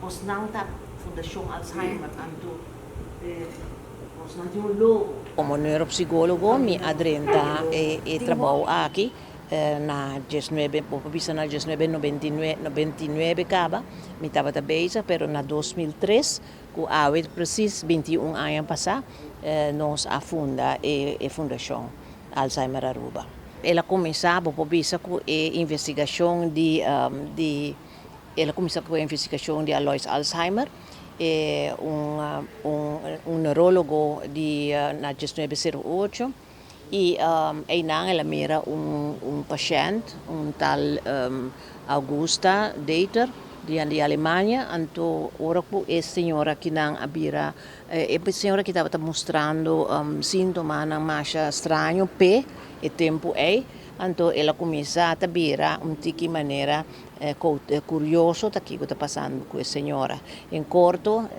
Bosnan ta Fundashon Alzheimer anto bosnan tin un logo. Komo neuropsikólogo mi a drenta e trabou aki na diesnuebe, bo por bisa na diesnuebe 99, 99 kaba mi tabata bezig, pero na 2003, ku awe presis 21 aña pasá, nos a funda e Fundashon Alzheimer Aruba. El a kuminsá, bo por bisa, ku e investigashon di el a kuminsá ku e investigashon di Alois Alzheimer, un neurólogo di na 1908, i einan el a mira un pashènt, un tal Augusta Deter di Alemania. Anto ora ku e señora akinan a bira, e señora aki tabata mustrando síntomanan masha straño p'e e tempu ei, anto el a kuminsá ta bira un tiki manera kurioso ta kiko ta pasando ku e señora. En korto,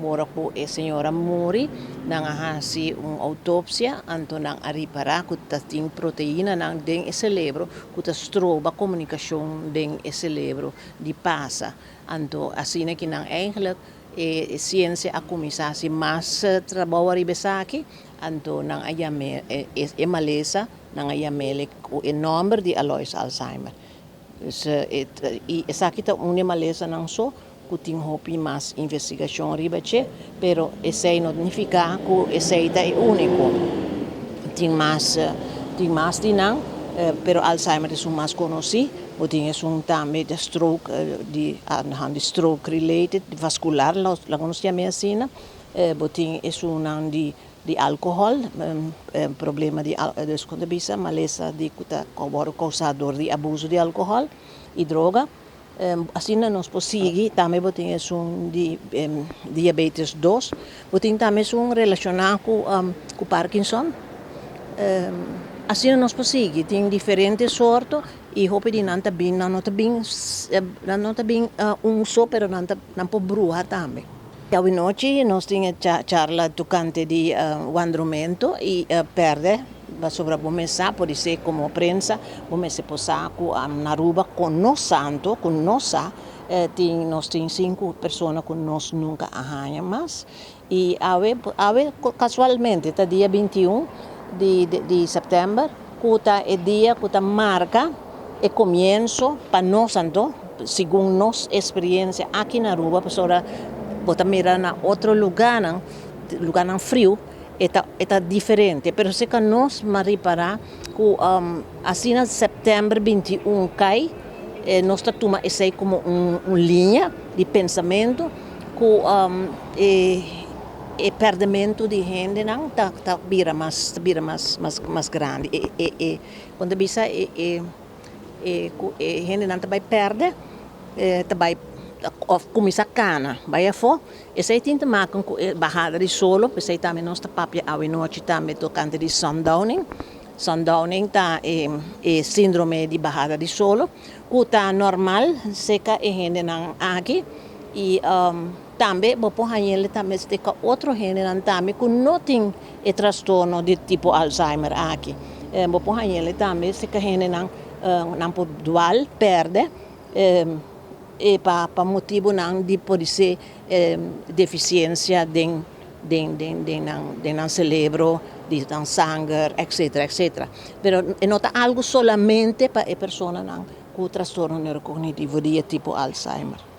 ora ku e señora muri, nan a hasi un outopsia, anto nan a ripará ku ta tin proteinanan den e selebro ku ta stroba komunikashon den e selebro di pasa. Anto asina ki nan eigenlijk e siensia a kuminsá hasi mas trabou ariba esaki, anto nan a yam'é e malesa, nan a yam'é ku e nòmber di Alois Alzheimer. Dus i esaki ta un di e malesanan so ku tin hopi mas investigashon riba dje, pero esei no nifiká ku esei ta e úniko. Tin mas di nan, pero Alzheimer esun mas konosí. Bo tin esun tambe di stroke, di stroke related, vascular, laga nos yam'é asina. Bo tin esunnan di alkohòl, problema di, dus kon ta bisa, malesa di ku ta wòrdu kousá dor di abuso di alkohòl i droga. Asina nos por sigui. Tambe bo tin esun di diabetes 2. Bo tin tambe esun relashoná ku Parkinson. Asina nos por sigui. Tin diferente sorto i hopi di nan ta bin, nan no ta bin un so, pero nan por bruha tambe. Awe nochi nos tin charla tokante di wandromentu i pèrdè pasobra bo mes sa, por ser komo prensa, bo mester por sa ku na Aruba ku nos santo, ku nos sa, nos tin sinku persona ku nos nunka a haña mas. I awe kasualmente ta dia 21 di sèptèmber, ku ta e dia ku ta marka e komienso pa nos anto, segun nos eksperensia aki na Aruba, pasobra bo ta mira na otro lugánan, lugánan friu, e ta diferente, pero serka nos m'a ripará ku asina sèptèmber 21 kai, nos ta tuma esei komo un liña di pensamentu ku e pèrdèmentu di hendenan ta bira mas grandi. E kon ta bisa, e hendenan ta bai pèrdè, ta bai òf kuminsá kana bai afó. Esei tin te maken ku e bahada di solo. P'esei tambe nos ta papia awe nochi tambe tokante di sundowning. Sundowning ta e síndrome di bahada di solo, ku ta normal serka e hendenan aki, i tambe bo por hañ'é tambe serka otro hendenan tambe ku no tin e trastorno di tipo Alzheimer aki. Bo por hañ'é tambe serka hendenan, nan por dual pèrdè e pa motibunan di por ser defisiensia den nan selebro, di nan sanger, etc., etc. Pero no ta algu solamente pa e personanan ku trastorno neurokognitivo di tipo Alzheimer.